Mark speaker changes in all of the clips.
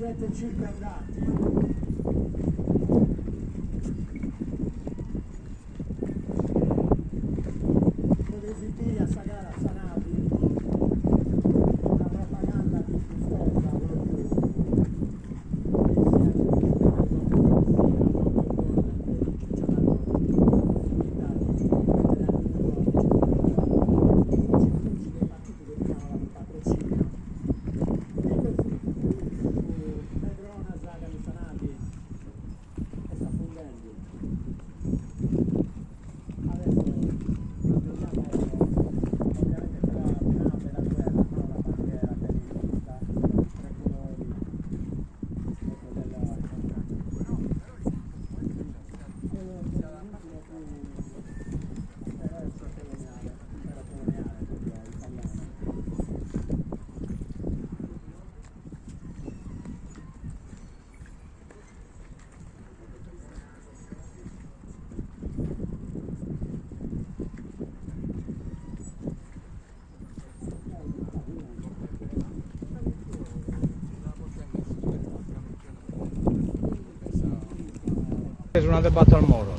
Speaker 1: Siete circondati. Podeis biri a sa cara sa navi, una propaganda disgustosa propriu
Speaker 2: Est una de bator moros.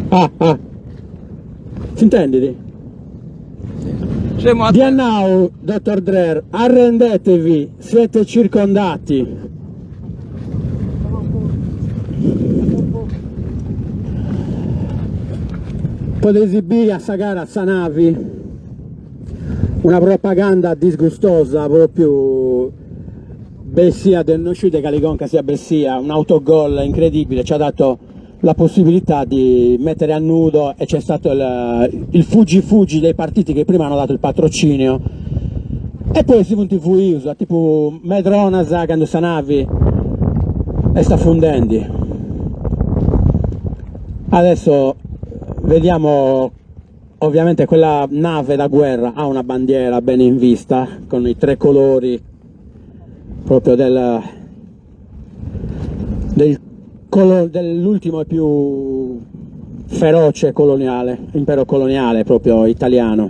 Speaker 1: Ah, ah. S'intendit?
Speaker 2: Semu a
Speaker 1: Dd'iat nau, dottor Drer, arrendetevi, siete circondati. Podeis biri a sa cara sa navi, una propaganda disgustosa propriu bessia de no sciu de cali conca siat bessia, un autogol incredibile, ci ha dato la possibilità di mettere a nudo e c'è stato il, il fuggi fuggi dei partiti che prima hanno dato il patrocinio e poi si funt fuius a tipu medronas candu sa navi est afundendi. Adesso vediamo ovviamente quella nave da guerra ha una bandiera bene in vista con i tre colori proprio del del dell'ultimo e più feroce coloniale, impero coloniale proprio italiano.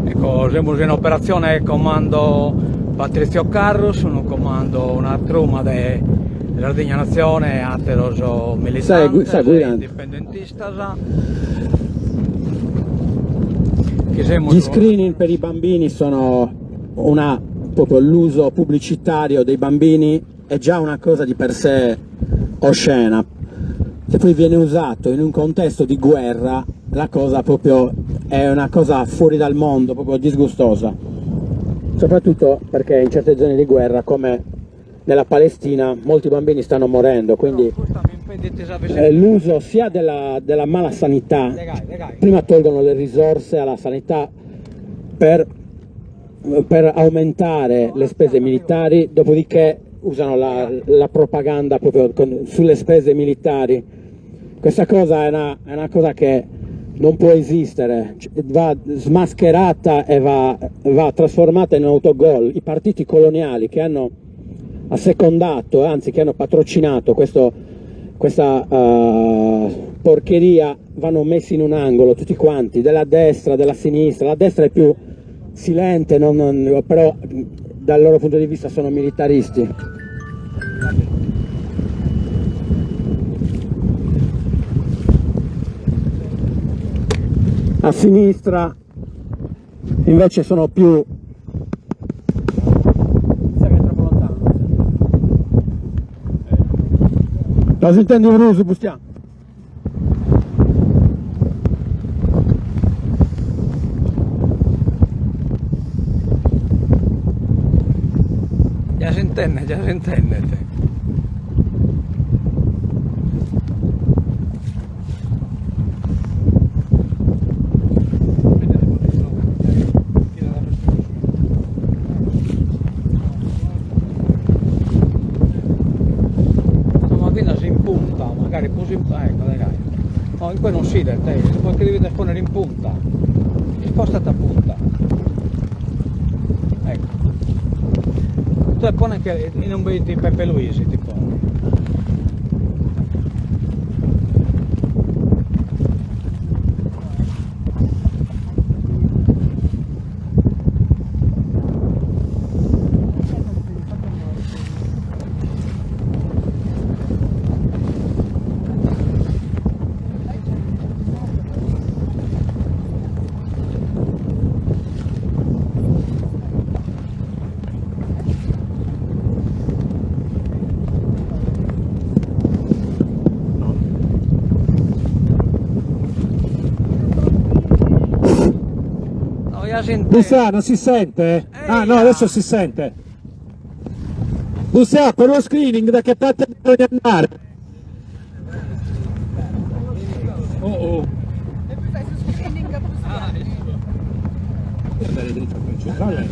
Speaker 2: Ecco, semus in operatzione Comando Patrizio Carrus, unu comando, una truma de Sardigna Natzione e ateros militantes indipendentistas.
Speaker 1: Gli screening per i bambini sono una, proprio l'uso pubblicitario dei bambini è già una cosa di per sé oscena. Se poi viene usato in un contesto di guerra, la cosa proprio è una cosa fuori dal mondo, proprio disgustosa. Soprattutto perché in certe zone di guerra, come nella Palestina, molti bambini stanno morendo, quindi l'uso sia della, della mala sanità, prima tolgono le risorse alla sanità per, per aumentare le spese militari, dopodiché usano la, la propaganda proprio con, sulle spese militari. Questa cosa è una, è una cosa che non può esistere, va smascherata e va, va trasformata in un autogol. I partiti coloniali che hanno assecondato, anzi che hanno patrocinato questo, questa uh, porcheria vanno messi in un angolo tutti quanti, della destra, della sinistra. La destra è più silente, non, non, però dal loro punto di vista sono militaristi. A sinistra invece sono più Non si intende un russo, Bustiano.
Speaker 2: Già si intende, già si intende. Ma finas in punta, magari. in cue non s'idet, eh, ti devides ponner in punta, ispostat a punta, ecco, tue pone che in ue b'est Peppe Luisi ti pone.
Speaker 3: Bussà, non si sente? Ah no, adesso si sente. Bussà, per lo screening da che parte bisogna andare?
Speaker 2: Oh oh.
Speaker 3: Andare dritto qui in centrale.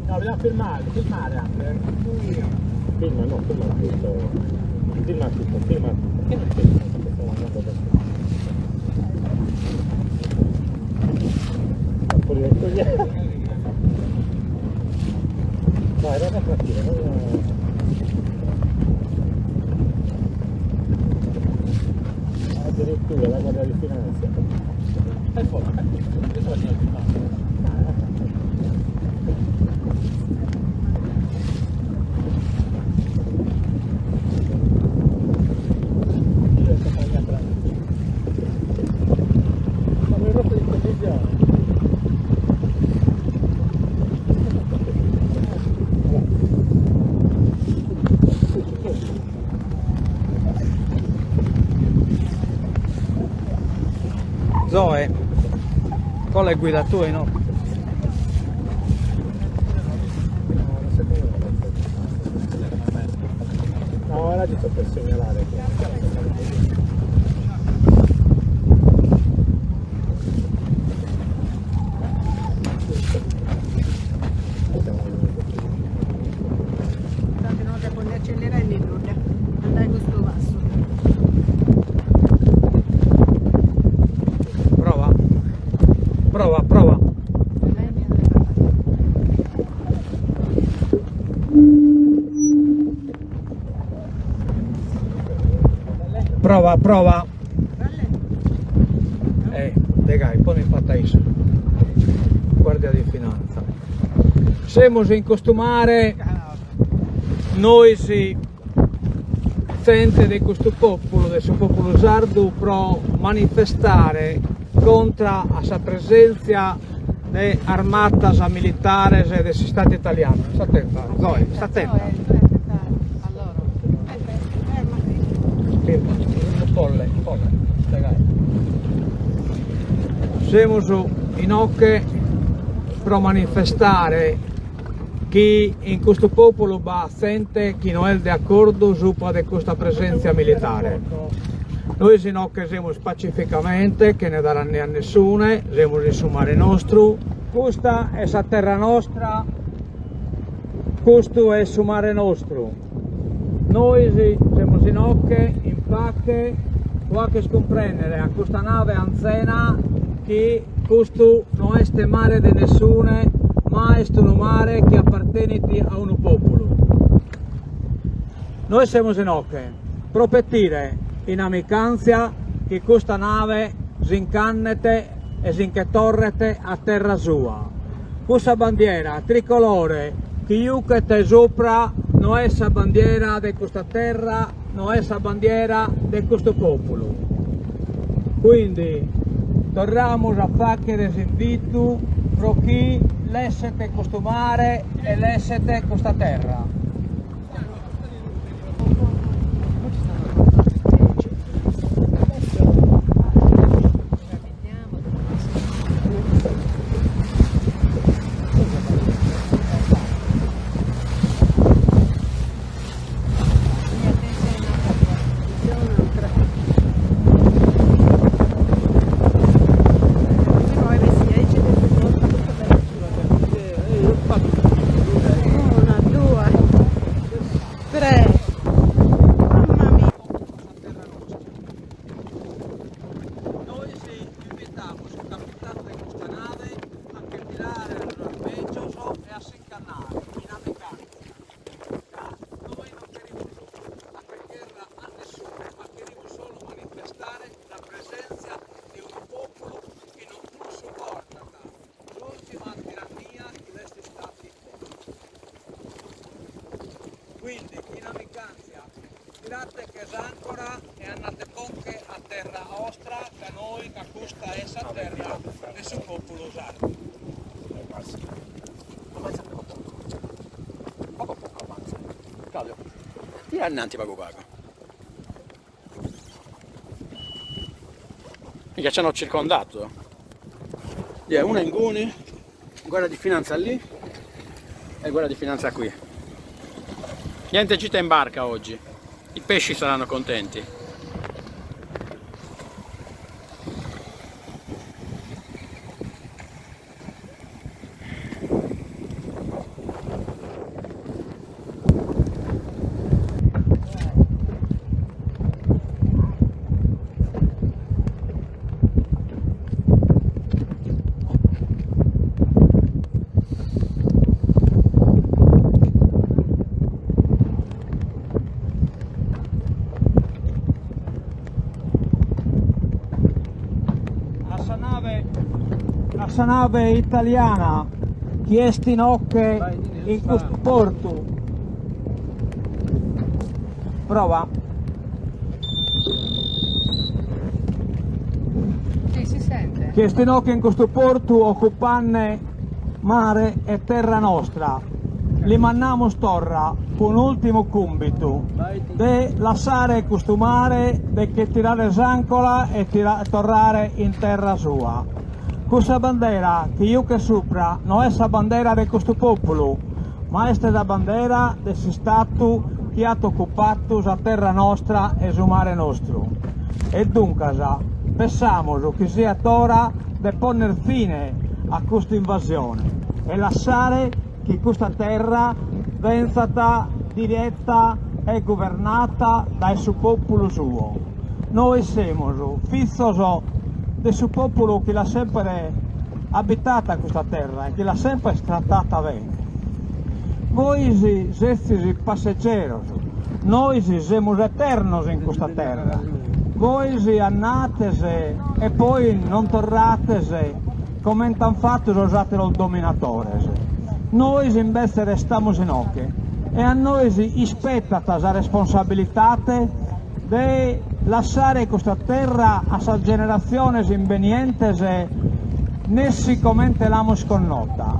Speaker 1: No, dobbiamo filmare, filmare anche.
Speaker 3: Filma, no, filma tutto. Filma tutto, filma tutto. Perché non filma? Perché stiamo andando verso. Fuori dai coglioni. No, era da partire, non... Addirittura la Guardia di Finanza.
Speaker 2: Fai fuori, fai fuori, adesso facciamo il filmato.
Speaker 3: Ma mi rotto di televisione.
Speaker 2: Zoe, con le guida tue, no?
Speaker 3: No, era giusto per segnalare che
Speaker 4: Tanto non devo né accelerare né nulla. Andare con sto passo.
Speaker 2: Prova. Prova, prova. Prova, prova. Degai, poni fatta issa. Guardia di Finanza. Semus in custu mare, nois zente de custu populu, de su populu sardu, pro manifestare contra a sa presèntzia de armatas militares de s'Istadu italianu. Sta attenta, Zoe, sta attenta. Firma, polle, polle, degai. Semus inoche pro manifestare chi in custu populu b'at zente chi no est de acordu supra de custa presèntzia militare. Nois inoche semus pacificamente, chene dare anneu a nessune, semus in su mare nostru. Custa est sa terra nostra, custu est su mare nostru. Nois semus inoche in pache pro acher cumprèndere a custa nave anzena chi custu no est mare de nessune, ma est unu mare chi apartenit a unu pòpulu. Nois semus inoche pro petire in amicàntzia chi custa nave si nch'andet e si nche torret a terra sua. Cussa bandiera tricolore chi juchet supra no est sa bandiera de custa terra, no est sa bandiera de custu pòpulu. Quindi torramus a fàghere s'invitu pro chi lesset custu mare e lesset custa terra.
Speaker 4: Una, due.
Speaker 2: Quindi, in amicantzia, tirateche s'ancora e annatebonche a terra 'ostra ca noi ca custa est sa terra de su populu sardu.
Speaker 1: Avanza pagu pagu. Pagu pagu avanza. Claudio, tira innanti pagu pagu. Mica ci hanno circondato. È una inguni, guardia di finanza lì e guardia di finanza qui. Niente gita in barca oggi. I pesci saranno contenti.
Speaker 2: A sa nave a sa nave italiana chi est inoche in custu portu. Prova.
Speaker 4: Sì, si sente.
Speaker 2: Chi est inoche in custu portu ocupanne mare e terra nostra. Li mannamus torra cun ultimu cumbitu de lassare custu mare, de che tirare s'ancora e torrare in terra sua. Cussa bandera chi juchet supra no est sa bandera de custu populu, ma est sa bandera de s'Istatu chi at ocupatu sa terra nostra e su mare nostru. E duncas pessamus chi siat ora de ponner fine a custa invasione e lassare chi custa terra benzat diretta e guvernata dae su pòpulu suo. Nois semus fizos de su pòpulu chi l'at semper abitata custa terra e chi l'at semper tratata bene. Vois sezis passegeros, nois semus eternos in custa terra. Vois annates e poi non torrates comente an fatu sos àteros dominatores. Nois imbetze restamus inoche e a nois ispetat sa responsabilitate de lassare custa terra a sas generatziones imbenientes nessi comente l'amus connota,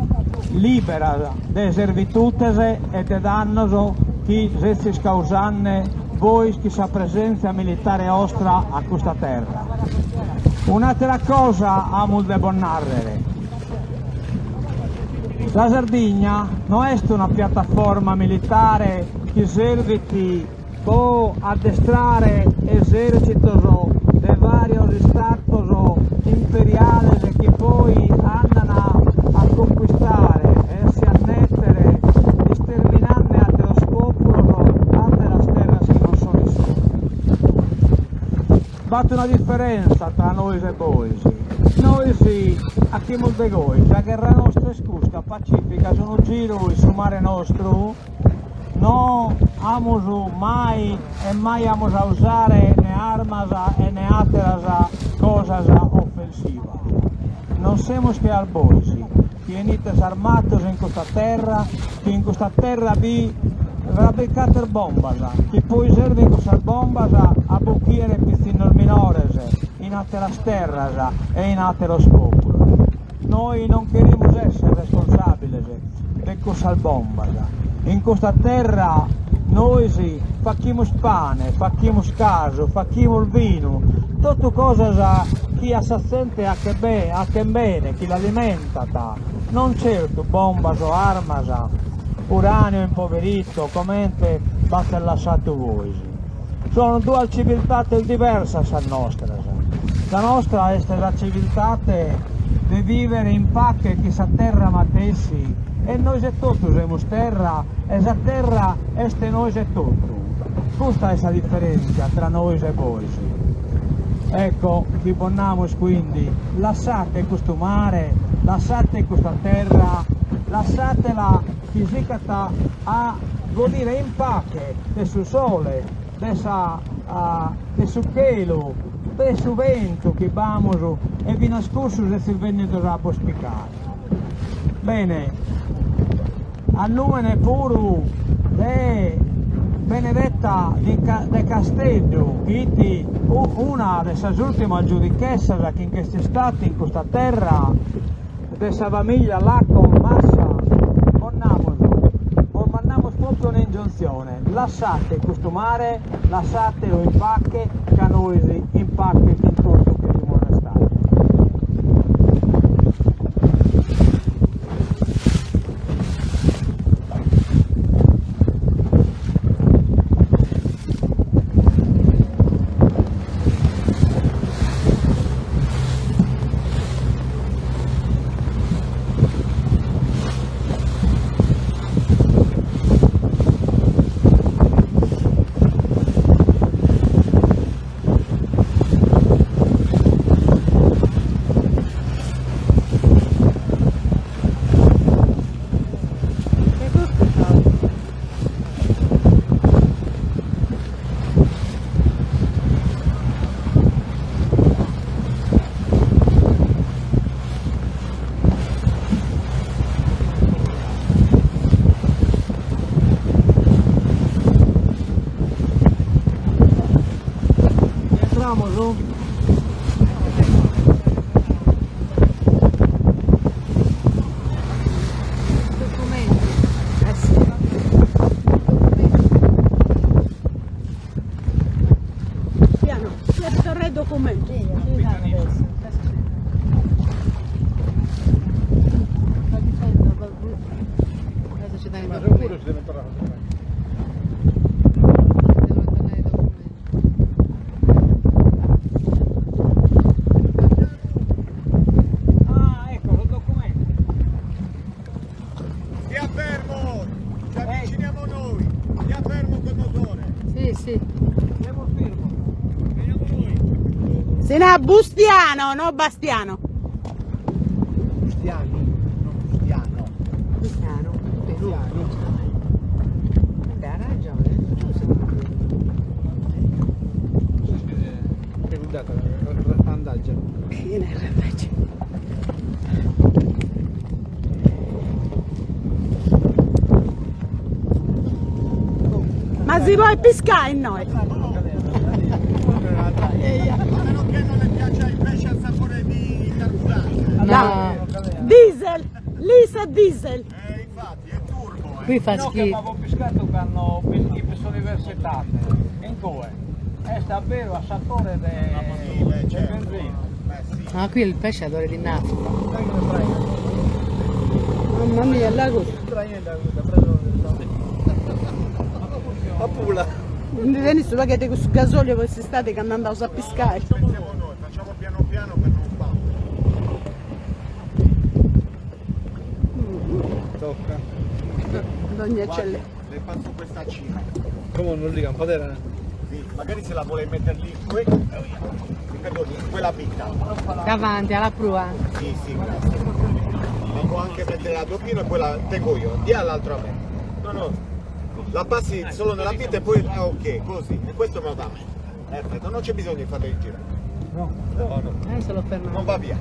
Speaker 2: lìbera de servitutes e de dannos chi sezis causande bois chin sa presèntzia militare 'ostra a custa terra. Un'àtera cosa amus de bos nàrrere. Sa Sardigna no est una piataforma militare chi servit po addestrare esèrcitos de vàrios istatos imperiales chi poi andan a conquistare e si annètere isterminande àteros pòpulos, àteras terras chi non sono issoro. B'at una diferentza tra nois e bois. Nois 'achimus de goi, sa gherra nostra est custa, pacifica, unu giru in su mare nostru, no amus mai e mai amus a usare ne armas e ne àteras cosas ofensivas. Non semus che a bois, chi 'enites armatos in custa terra, chi in custa terra bi frabricates bombas, chi poi servin cussas bombas a bochìere pitzinnos minores in àteras terras e in àteros pòpulos. Noi non cherimus èssere responsàbiles de cussas bombas. In custa terra nois fachimus pane, fachimus casu, fachimus binu, totu cosas chi a sa zente 'achen bene, chi l'alimentant, non certu bombas o armas, uranio impoverito, comente b'ates lassatu vois. Sono duas civiltates diversas sas nostras. Sa nostra est sa civiltate de vivere in pache chin sa terra matessi e nois etotu semus terra e sa terra est nois etotu. Custa est sa diferentzia tra nois e bois. Ecco chi bos namus quindi, lassate custu mare, lassate custa terra, lassatela chi sicat a godire in pache de su sole, de sa de su chelu, de su bentu chi b'amus e finas cussu sezis bennidos a bos picare. Bene, a numene puru de. Benedetta de Casteddu, chi 'it una de sas ùrtimas giudichessas chi nch'est istada in custa terra de sa famìllia Lacon Massa, bos namus, bos mandamus pròpiu un'ingiuntzione, lassate custu mare, lassatelu in pache, ca nois in pache chin totu cherimus restare. Entramos.
Speaker 4: Piano, deve torrare i documenti.
Speaker 5: Sta dicendo, adesso ci danno i documenti.
Speaker 3: deve tornare.
Speaker 5: Devono tornare i documenti.
Speaker 2: Ah, ecco, los documenti.
Speaker 6: Stia fermo! Ci avviciniamo noi! Stia fermo col motore!
Speaker 5: Sì, sì.
Speaker 2: Devo firmo. Veniamo noi.
Speaker 4: Se no, Bustiano, no Bastiano.
Speaker 6: Bustiani, non Bustiano.
Speaker 5: Bustiano. Bustiano. Beh, ha ragione, giusto.
Speaker 3: Che guidata, randaggia.
Speaker 4: Che ne randaggia. Ma si può pescare in noi?
Speaker 6: A meno che non le piaccia il pesce al sapore di carburante.
Speaker 5: No,
Speaker 4: Diesel, Lisa diesel.
Speaker 6: Infatti, è turbo, eh.
Speaker 5: qui fa
Speaker 2: No, che
Speaker 5: schifo.
Speaker 2: avevo pescato quando in università, in cui è davvero a sapore
Speaker 6: Sì,
Speaker 2: de,
Speaker 6: beh,
Speaker 2: de
Speaker 6: certo.
Speaker 2: benzina.
Speaker 6: Beh, sì.
Speaker 5: No, qui il pesce ha odore di nafta.
Speaker 4: Mamma mia, la cosa.
Speaker 3: A pula.
Speaker 4: Mi vieni sulla che questo gasolio quest'estate che andando a pescare.
Speaker 6: Ci pensiamo noi, facciamo piano piano per non sbattere.
Speaker 3: Tocca.
Speaker 4: Dogna
Speaker 6: Guardi,
Speaker 4: eccellenza.
Speaker 6: le passo questa cima.
Speaker 3: Come non lì, campadera?
Speaker 6: Sì, magari se la vuole mettere lì, qui, mi perdoni, in quella vita.
Speaker 5: Davanti alla prua.
Speaker 6: Sì, sì, grazie. La può anche mettere a doppino e poi la tengo io, dia l'altro a me. No, no, la passi solo nella vita e poi, ah, ok, così. E questo me lo dà a me. Perfetto, non c'è bisogno di farlo in giro.
Speaker 3: No. No, no.
Speaker 5: Adesso lo fermo.
Speaker 6: Non va via.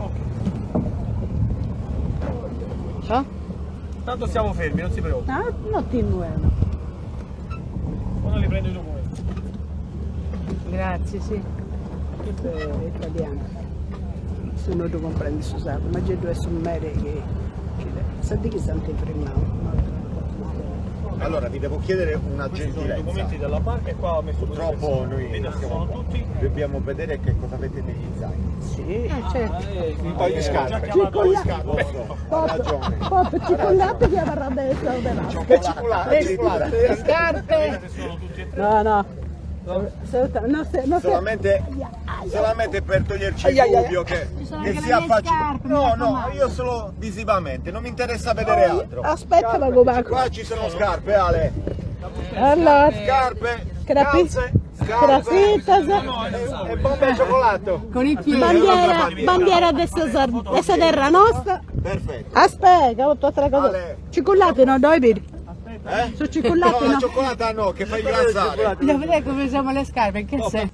Speaker 5: So?
Speaker 3: Tanto siamo fermi, non si preoccupi.
Speaker 4: Ah, non ti muovo.
Speaker 3: Ora li prendo i documenti.
Speaker 5: Grazie, sì.
Speaker 4: Questo è italiano. Se non tu comprendi su sardo, ma c'è due sommere che... che senti che stanno fermando.
Speaker 6: Allora vi devo chiedere una
Speaker 3: Questi sono i
Speaker 6: gentilezza.
Speaker 3: documenti della barca e qua ho messo
Speaker 6: Purtroppo noi
Speaker 3: Vedi,
Speaker 6: siamo
Speaker 3: sono
Speaker 6: qua.
Speaker 3: tutti.
Speaker 6: Dobbiamo vedere che cosa avete negli zaini.
Speaker 4: Sì.
Speaker 5: Certo.
Speaker 6: Un paio di scarpe.
Speaker 4: Cicollato.
Speaker 6: Lo so, ha ragione.
Speaker 4: Pop, cicollato che avrà adesso
Speaker 6: Che cioccolate, cioccolate.
Speaker 5: Le scarpe.
Speaker 4: No, no. No, se, no, se...
Speaker 6: Solamente, solamente per toglierci il
Speaker 4: Ai, ai, ai.
Speaker 6: dubbio che,
Speaker 5: sono
Speaker 6: che
Speaker 5: anche le
Speaker 6: sia
Speaker 5: mie
Speaker 6: facile.
Speaker 5: scarpe, mi
Speaker 6: No, no,
Speaker 5: raccomando.
Speaker 6: io solo visivamente, non mi interessa vedere altro.
Speaker 4: Aspetta, vago vago.
Speaker 6: Qua ci sono scarpe, Ale.
Speaker 4: Allora,
Speaker 6: Scarpe,
Speaker 4: Crapi-
Speaker 6: calze, scarpe
Speaker 4: crapitas,
Speaker 6: e, e bombe al cioccolato.
Speaker 5: Con i piedi.
Speaker 4: bandiera, bandiera dessa, dessa terra nostra.
Speaker 6: Perfetto.
Speaker 4: Aspetta, ho fatto la cosa.
Speaker 6: Ale.
Speaker 4: Cicollate no, dai, vedi.
Speaker 6: Eh?
Speaker 4: Sono cicollate
Speaker 6: No, la
Speaker 4: no.
Speaker 6: cioccolata no, che fa ingrassare.
Speaker 5: Voglio vedere come usiamo le scarpe, in che senso?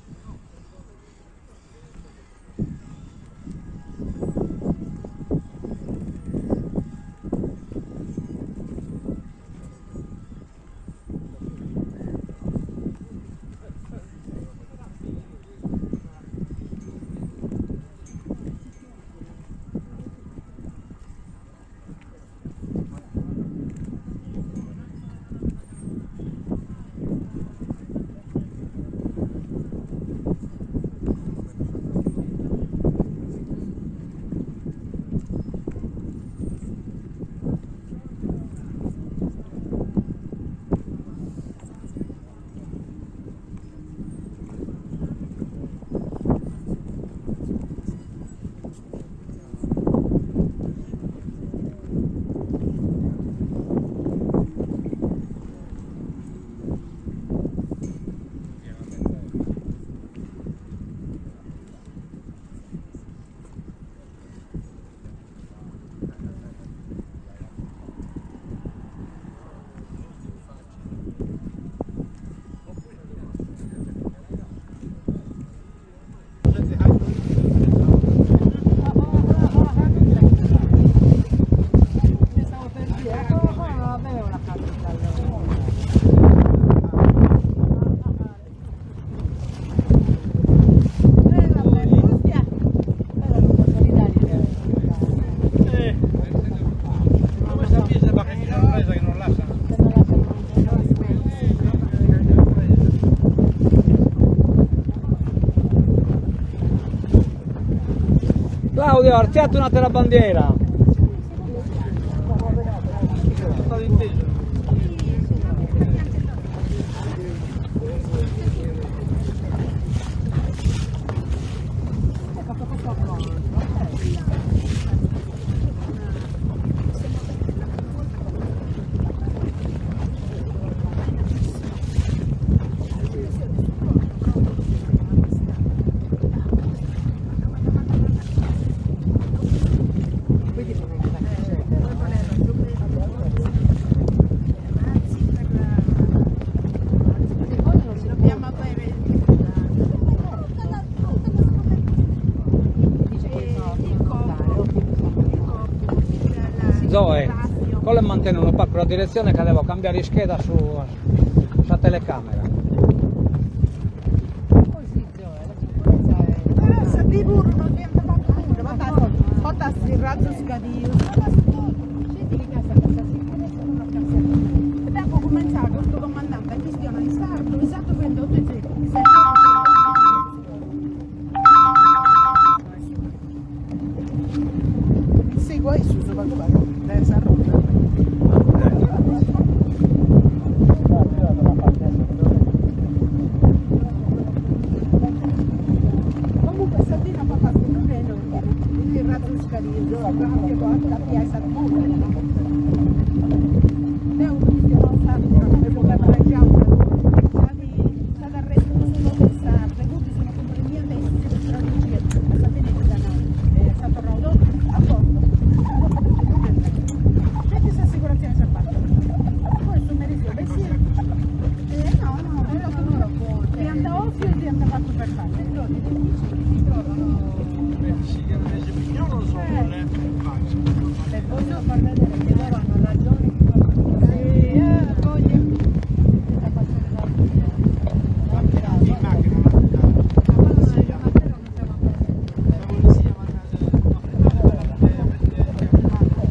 Speaker 2: Fabio, artziat un'atera bandiera. Zoe, colo e mantene unu pagu sa diretzione ca devo cambiare ischeda su sa telecamera.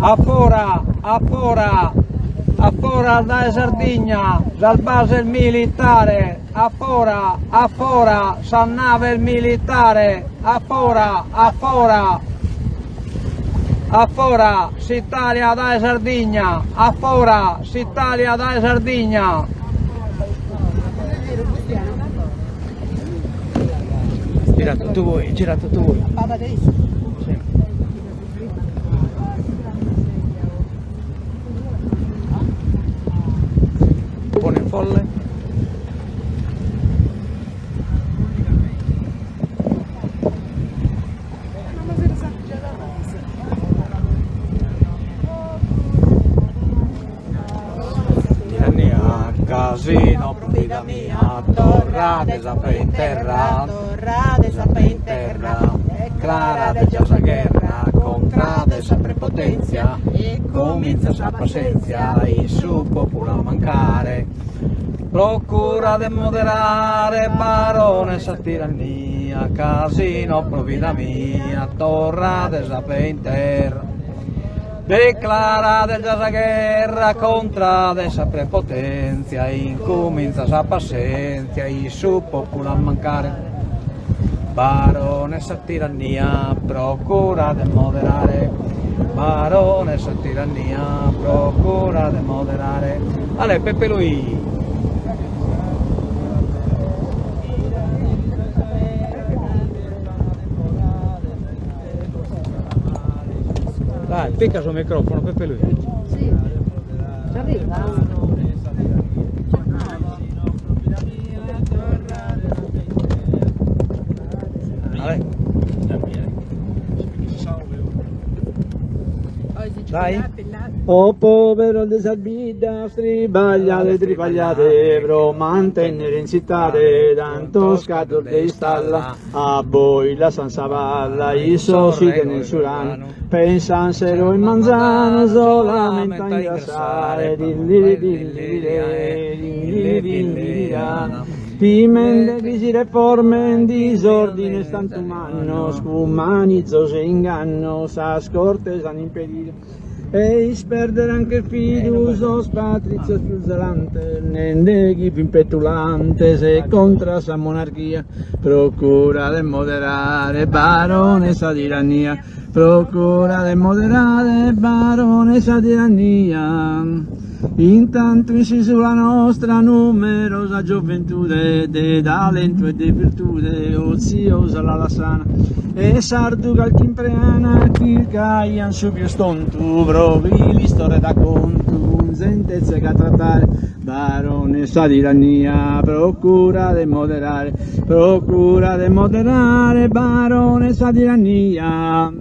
Speaker 2: A fora, a fora, a fora dae Sardigna, sas bases militare, a fora, a fora, sas naves militare, a fora, a fora, a fora, s'Italia dae Sardigna, a fora, s'Italia dae Sardigna. Gira tutto voi, gira tutto voi. Sì. Pone in folle. Tirannia, casino, pro vida mia, torrade sa pei in terra, torrade sa pei in terra, declarade già sa gherra contra de sa prepotèntzia e comintzat sa passèntzia in su populu a mancare. Procura de moderare, barone sa tirannia, casino pro vida mia, torrade sa pei in terra. Declarade già sa gherra contra de sa prepotèntzia, incumintzat sa passèntzia in su pòpulu a mancare. Barone sa tirannia procura de moderare, barone sa tirannia procura de moderare. Ale Peppe Lui. Dai, picca su microfono, Peppe Lui.
Speaker 5: Sì, ci arriva?
Speaker 2: Ale. Dai.
Speaker 7: O povero de sas biddas tribagliade tribagliade pro mantennere in cittade tantos caddos de istalla A bois lassan sa palla, issos si tenen su ranu, pensan sero e manzanu solamente a ingrassare, dilliri dillirire, dilliri dillirira. Timende chi si reformen disordines tantu mannos, cun manizos e ingannos sas cortes an impedidu. E isperder an cherfidu sos patritzios pius zelantes, nende chi fin petulantes e contra sa monarchia. Procura de moderare, barone, sa tirannia, procura de moderare, barone, sa tirannia. Intantu in s'isula nostra numerosa gioventude de talentu e de virtude oziosa la lassana e sardu calchi impreana chircaian su pius tontu pro chi lis torret a contu cun zente zega a trattare barone sa tirannia procura de moderare procura de moderare barone sa tirannia.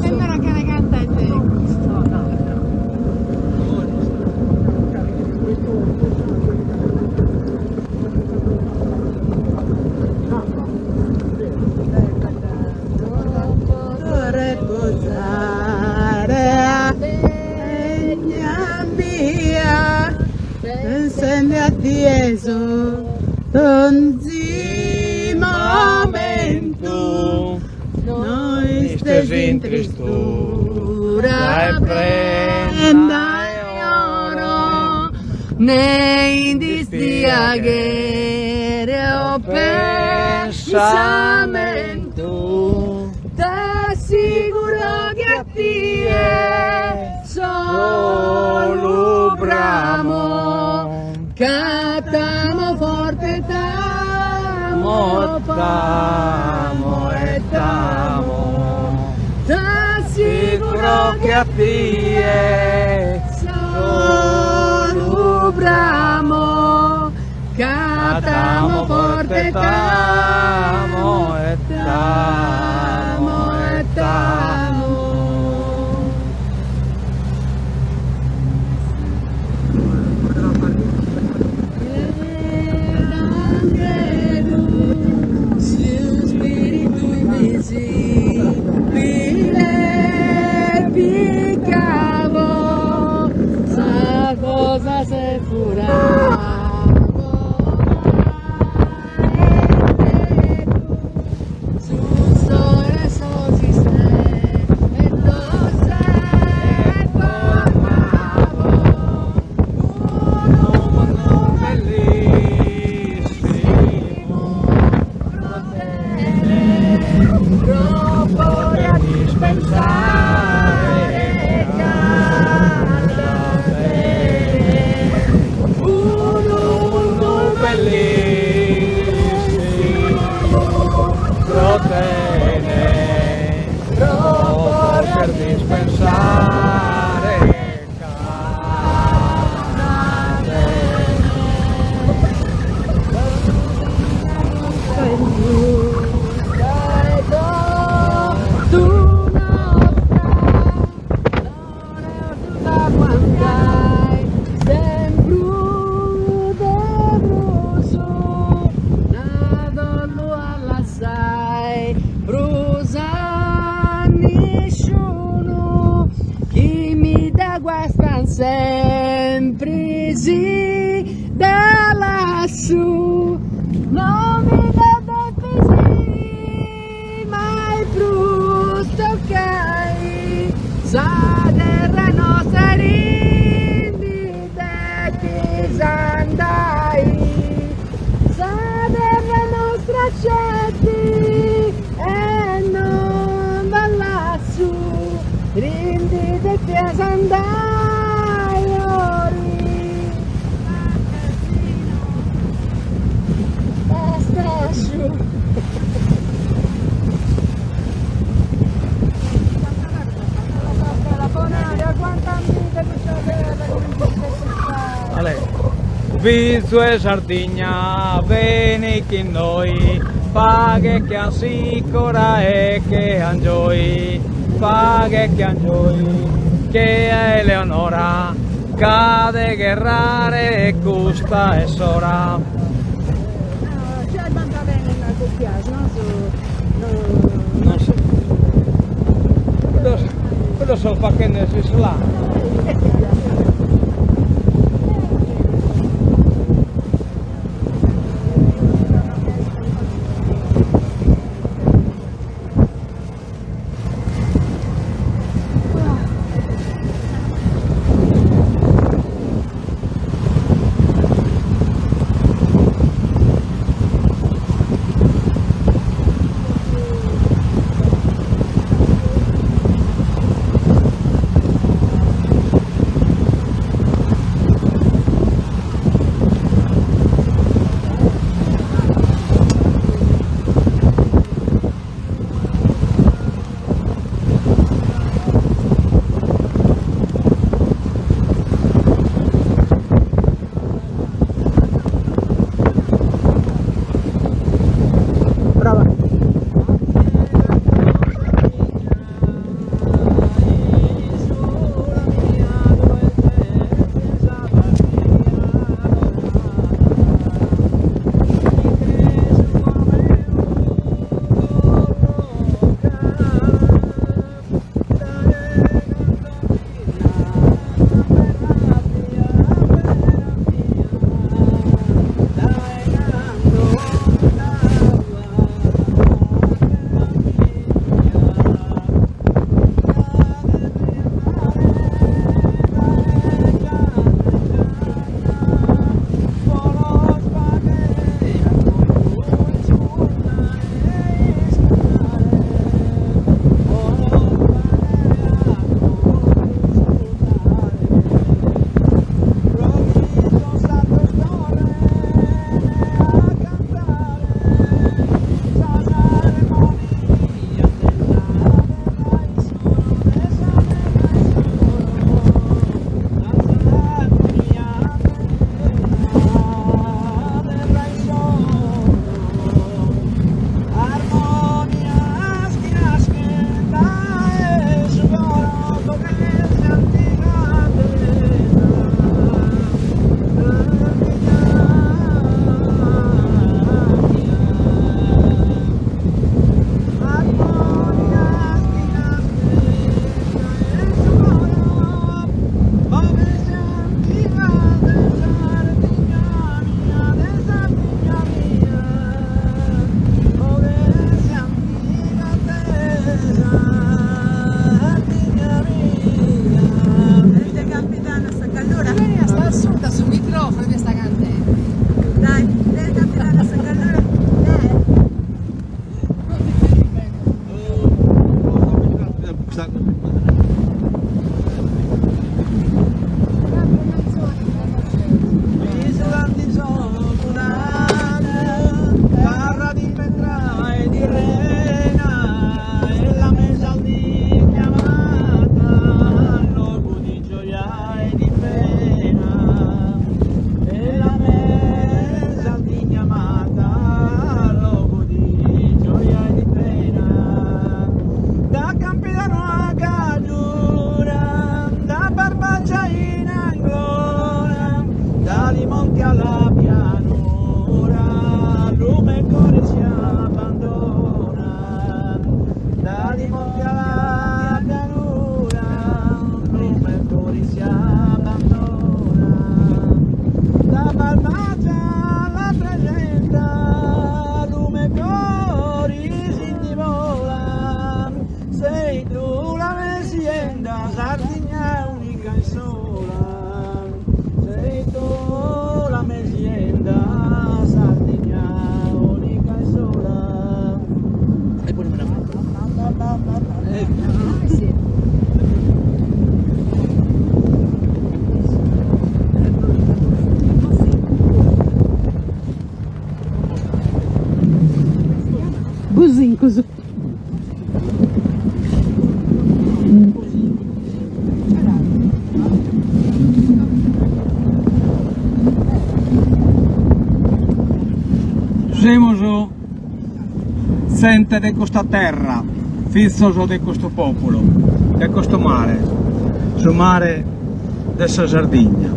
Speaker 5: Sembra che la canta è
Speaker 4: Pensende a tie so donzi momentu No istes in tristura prenda 'e oro Ne in dispiaghere o pensamentu T'assiguro chi a tie solu bramo Ca t'amo forte t'amo
Speaker 2: t'amo e t'amo T'assiguro che a tie
Speaker 4: solu bramo Ca t'amo forte t'amo
Speaker 2: e t'amo e t'amo.
Speaker 4: Sa cosa s'est furada Su sole sos isteddos s'est formadu Unu mundu
Speaker 2: bellìssimu
Speaker 4: pro tene pro poder dispensare cada bene
Speaker 2: Unu mundu bellìssimu pro tene pro poder dispensare cada bene.
Speaker 4: Chi mi dda guastan sempri si dda lassu no mi dda depis mai prus tocai sa terra nostra ndi depis andai sa terra nostra sceti e non dda lassu ndi depias andai ori.
Speaker 2: Ale. Fizu 'e Sardigna beni chin nois, faghe che Amsicora e che Angioy, faghe che Angioy, che a Eleonora, ca de gherrare custa est s'ora. Non so. Cuddos son fachende s'islam.
Speaker 4: Prova. Busincus.
Speaker 2: Semus zente de custa terra, fizos de custu populu, de custu mare, su mare de sa Sardigna.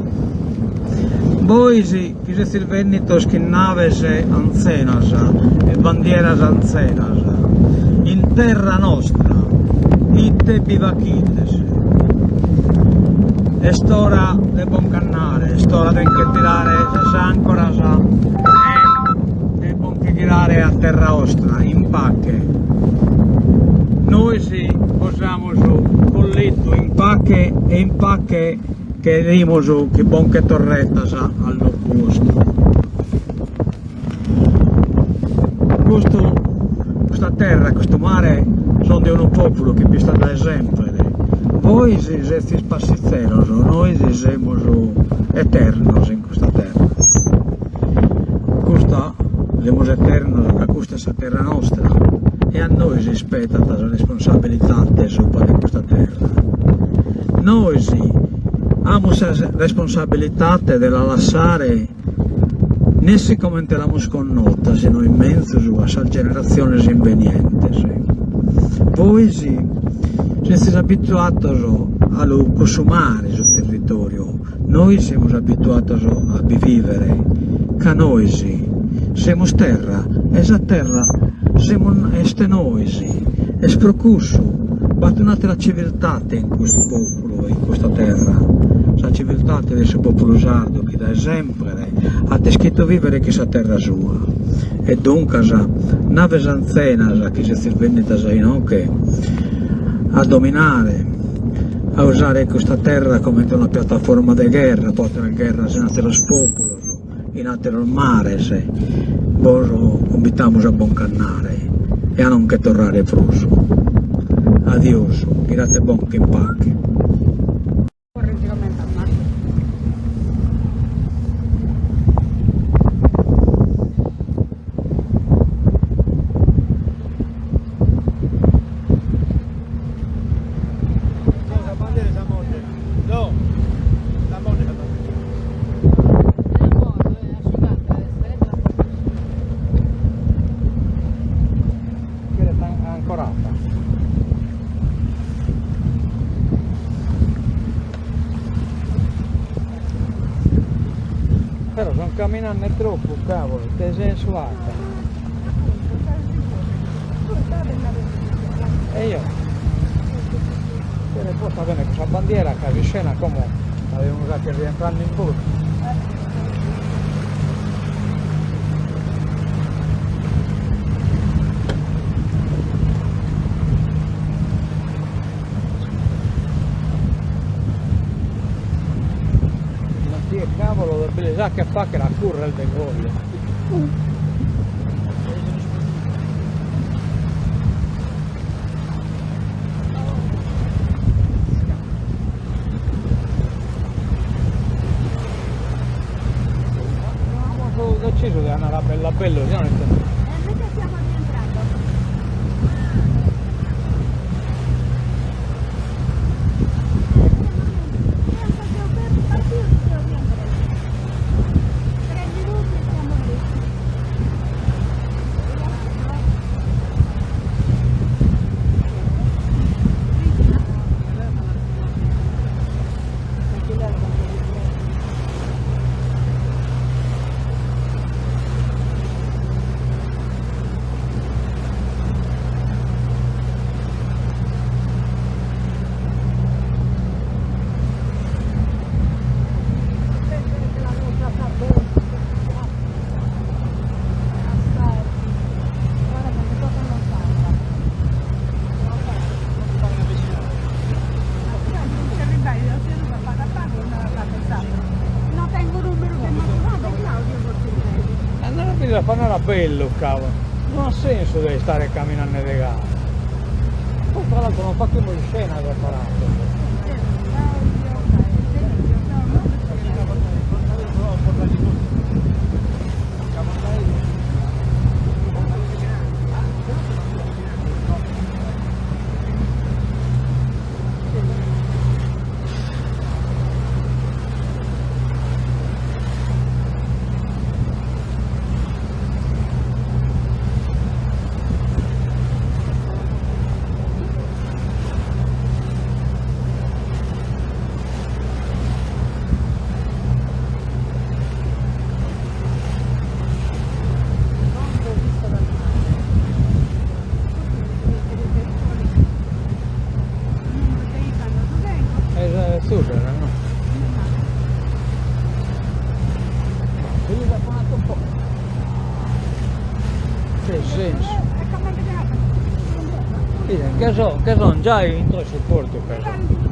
Speaker 2: Bois chi sezis bennidos chin naves anzenas e bandieras anzenas in terra nostra, ite bi faghides? Est ora de bonc'andare, est ora de nche tirare sas ancoras e de bonche ghirare a terra 'ostra in pache. Nois bos amus collitu in pache e in pache cherimus chi bonche torretas a locu 'ostru. Custu, custa terra, custu mare son de unu populu chi b'istat dae semper. Bois sezis passizeros, nois semus eternos in custa terra. Custa, semus eternos ca custa est sa terra nostra e a nois ispetat sa responsabilidade subra de custa terra. Nois amus sa responsabilidade de la lassare Nessi comente l'amus connota, si no in menzus, a sas generatziones imbenientes. Bois sezis abituados a lu cussumare su territòriu, nois semus abituados a bi vìvere, ca nois semus terra e sa terra semus est nois, est pro cussu b'at un'àtera civiltade in custu pòpulu. In custa terra, sa civiltade de su pòpulu sardu chi dae semper at ischitu vìvere chin sa terra sua. E duncas, naves anzenas chi sezis bènnidas a inoghe a dominare, a usare custa terra comente una piataforma de gherra pro àteras gherras in àteros pòpulos, in àteros mares, bos cumbitamus a bonc'andare e a non nche torrare prus. Adiosu, ghirate bonche in pache. Però son caminande troppu, cavolo, ite sensu at? E io Cheret posta bene cussa bandiera ca s'iscena como la devimus fagher rientrande in portu. Ma tie cavolo de bi sa che fagher a currer de golia. Amus decisu de andare a bellu a bellu, si no
Speaker 5: E invece stiamo rientrando.
Speaker 2: Andare a bellu, cavolo. Non ha senso de istare caminande de gai. Poi tra l'altro non facciamo scena separate. Ite sensu. Che so, che son giai intro 'e su portu che so.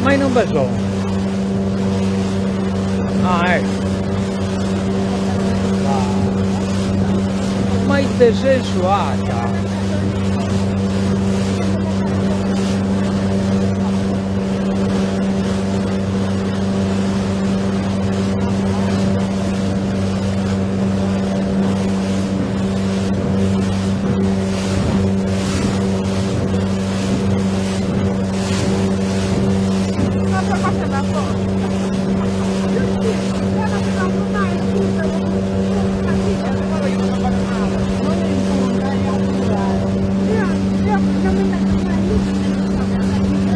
Speaker 2: Ma inube so? Ah ecco. Ma ite sensu at?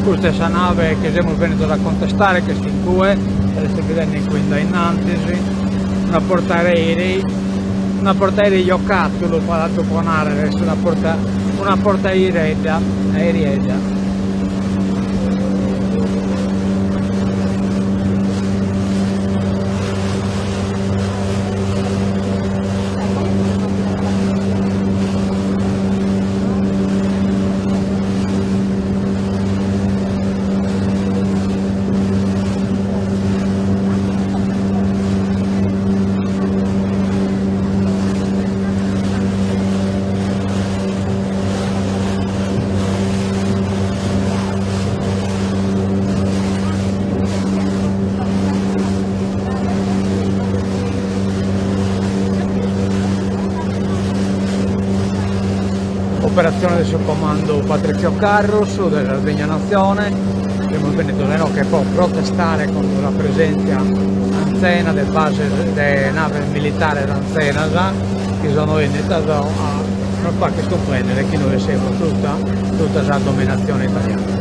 Speaker 2: Custa est sa nave chi semus bennidos a contestare, ch'est in cue, est bidende in cue in dae innantis, una portaerei, una portaerei giocattulu, tantu pro narrer, est una porta una portaeredda aeriedda. Operatzione de su comandu Patrizio Carrus de Sardigna Natzione, semus bennidos inoghe po protestare contro sa presèntzia anzena de bases de naves militares anzenas chi sono bennidas a nos fagher cumprendere chi nois semus suta suta sa dominatzione italiana.